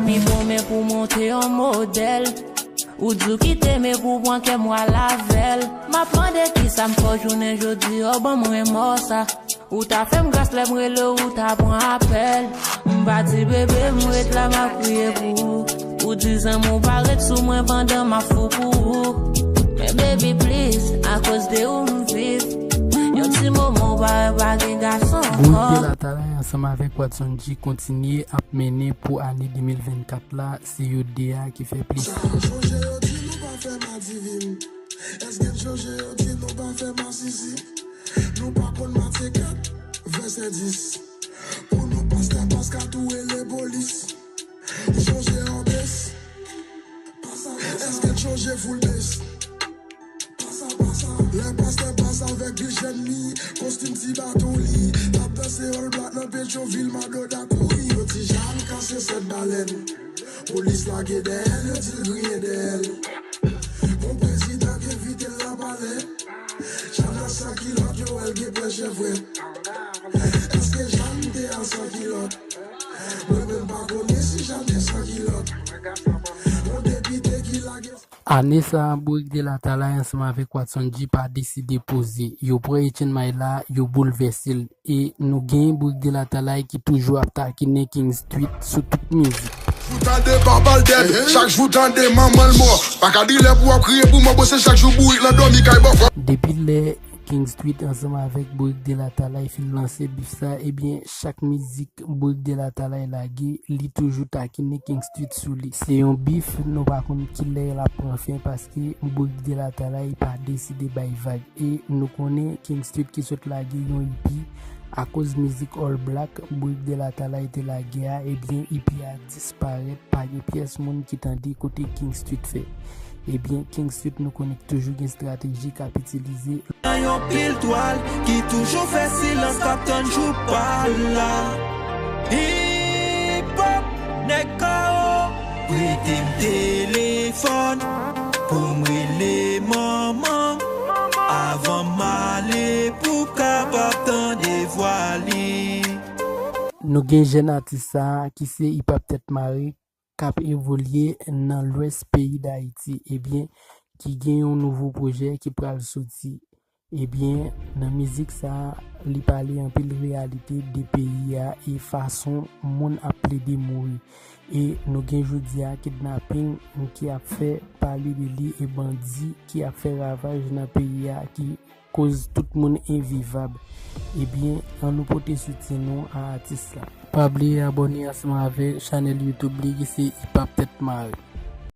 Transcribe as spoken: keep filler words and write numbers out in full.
Pi bon men pou monte yon modèl. Ou di w kite men pou pran kè m w al avè l. M ap mande kisa m fè w jounen jodi a, w ban mwen mò sa. Ou ta fè m gras lè m rele w, ou ta pran apèl. M pa di bebe, m ret la, m ap kriye pou ou. Ou di zanmi w pa ret sou mwen pandan m ap fou pou ou. Men baby please, akoz de ou m viv. Yon ti moman w pa wè pa gen gason ankò. Bouygues de la Talaille ansanm avèk Watson G kontinye ap mennen pou ane de mil vennkat la, se yo de a ki fè plis. Chonje yo di nou pa fè madivi m. Èske n chonje yo di nou pa fè masisi? Nou pa konn matye kat, vèsè dis. Pou nou pastè Paska tou rele polis. Ou chonje an bes? Èske n chonje foul bes? Pasa, pasa. Lè pastè pase avèk de jèn li, kostim ti baton li. L ap danse All Black nan Petyonvil, Madoda kouri. Yo di Jan kase sèt balèn. Polis lage dèyè l, yo di l griyen dèyè l. Bon prezidan k envite l nan palè. Jan nan san kilòt, yo wè l gen pwen chèvwèt. Èske Jan te al san kilòt? Mwen menm pa konnen si Jan te san kilòt. Bon depite ki lage. Ane sa a, Bouygues de la Talaille ansanm avèk Watson G pa deside poze. Yo pran Etienne Maila, yo boulvèse l. E nou gen Bouygues de la Talaille ki toujou ap takinen King Street sou tout mizik. Jou tande papa l dèd, chak jou tande manman l mò. Pa ka di lè pou w ap kriye pou mò, bon se chak jou bourik lan dòmi kay bòkò. Depi lè King Street ansanm avèk Bouygues de la Talaille fin lanse bif sa, ebyen chak mizik Bouygues de la Talaille lage, li toujou takinen King Street sou li. Se yon bif, nou pa konn kilè l ap pran fen paske Bouygues de la Talaille pa deside bay vag. E nou konnen King Street ki sot lage yon EP akoz mizik All Black Bouygues de la Talaille te lage a, ebyen EP a disparèt, pa gen pyès moun ki tande kote King Street fè. Ebyen King Street nou konnen toujou gen estrateji k ap itilize. Nan yon pil twal ki toujou fè silans k ap tann jou pa la. Hip hop, nèg kawo, prete m telefòn pou m rele manman avan m ale pou kapab tande vwa li. Nou gen jèn atis sa a ki se Hip Hop Tèt Mare k ap evolye nan lwès peyi Dayiti, ebyen, ki gen yon nouvo pwojè ki pral soti. Ebyen, nan mizik sa a, li pale anpil reyalite de peyi a e fason moun ap plede mouri. E nou gen jodi a kidnaping ki ap fè pale de li e bandi ki ap fè ravaj nan peyi a ki koz tout moun envivab. Ebyen, ann nou pote soutyen nou a atis la. Pa bliye abòne ansanm avè chanèl YouTube li ki se Hip Hop Tèt Mare.